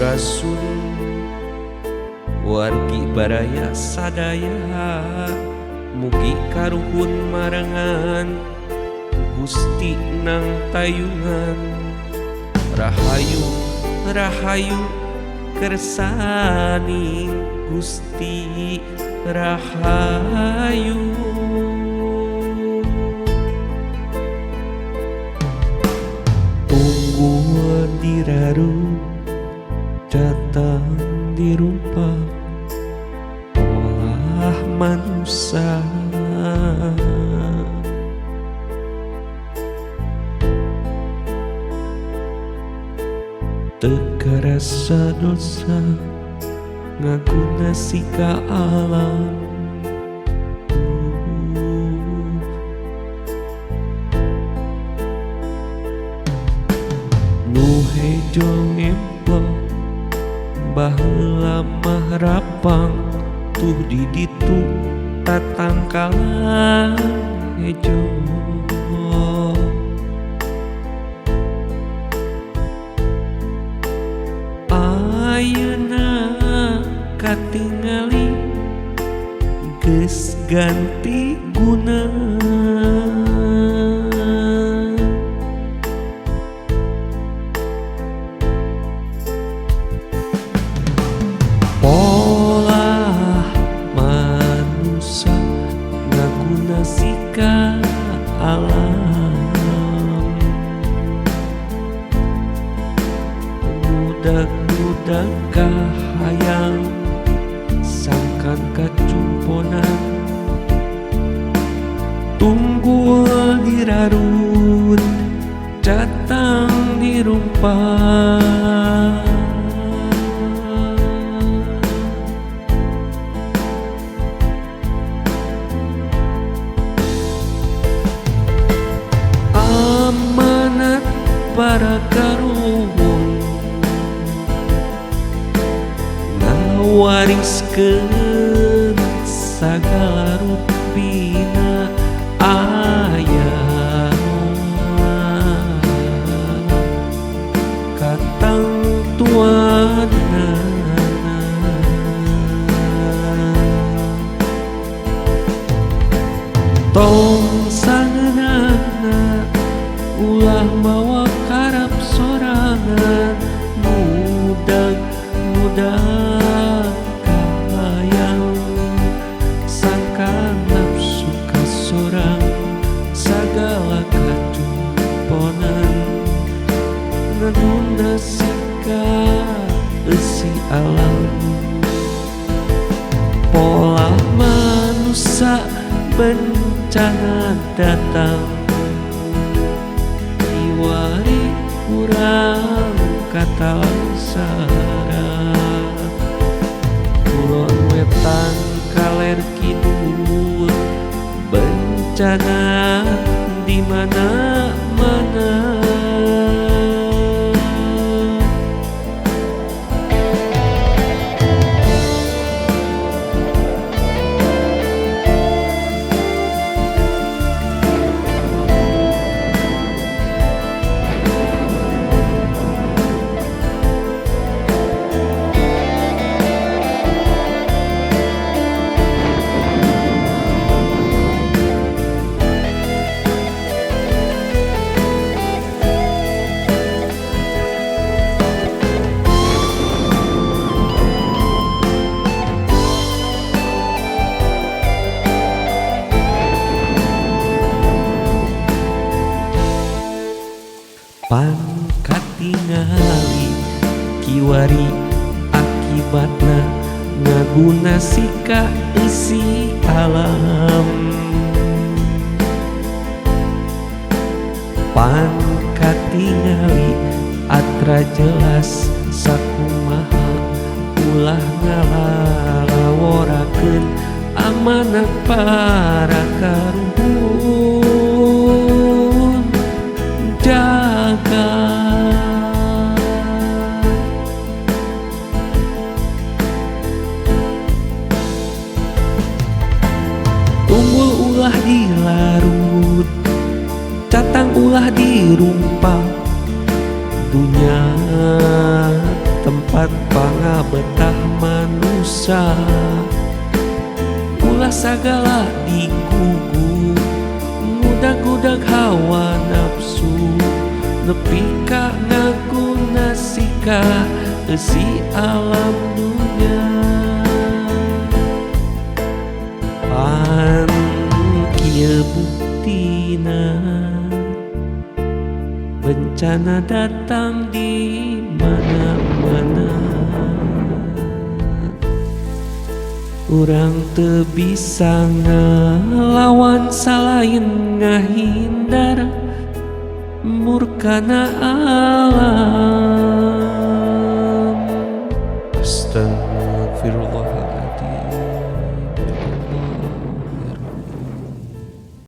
Sampurasun wargi baraya sadaya mugi karuhun marengan Gusti nang tayungan rahayu rahayu kersaning Gusti rahayu. Tunggul diraru datang dirumpak olah manusia teu karasa dosa ngaguna sika alam nu hejo ngemplong baheula mah rapang tuh di ditu tatangkalan hejo ayeuna katingali geus ganti guna. Pola manusia ngaguna sika alam budak-budak kahayang sangkan kacumponan tunggul dirarut catang dirumpak amanat para karuhun ngawariskeun sagala rupina aya katangtuanna tong sangeunahna ulah mawa karep sorangan mudag-mudag kahayang sangka nafsu kasorang sagala kacumponan ngaguna sika eusi alam pola manusia bencana datang kiwari urang katalangsara kulon wetan kaler kidul bencana di mana-mana. Pan katingali kiwari akibatna ngaguna sika eusi alam pan katingali atra jelas sakumaha ulah ngalalaworakeun amanat para karuhun jaga. Tunggul ulah dilarut catang ulah dirumpak dunya tempat Sifat pangabetah manusia. Ulah sagala digugu, ngudag-gudag hawa nafsu, nepi ka ngaguna sika eusi alam dunya. Pan kieu buktina, bencana datang di mana-mana. Urang teu bisa ngalawan salain ngahindar murkana alam. Astagfirullahaladzim.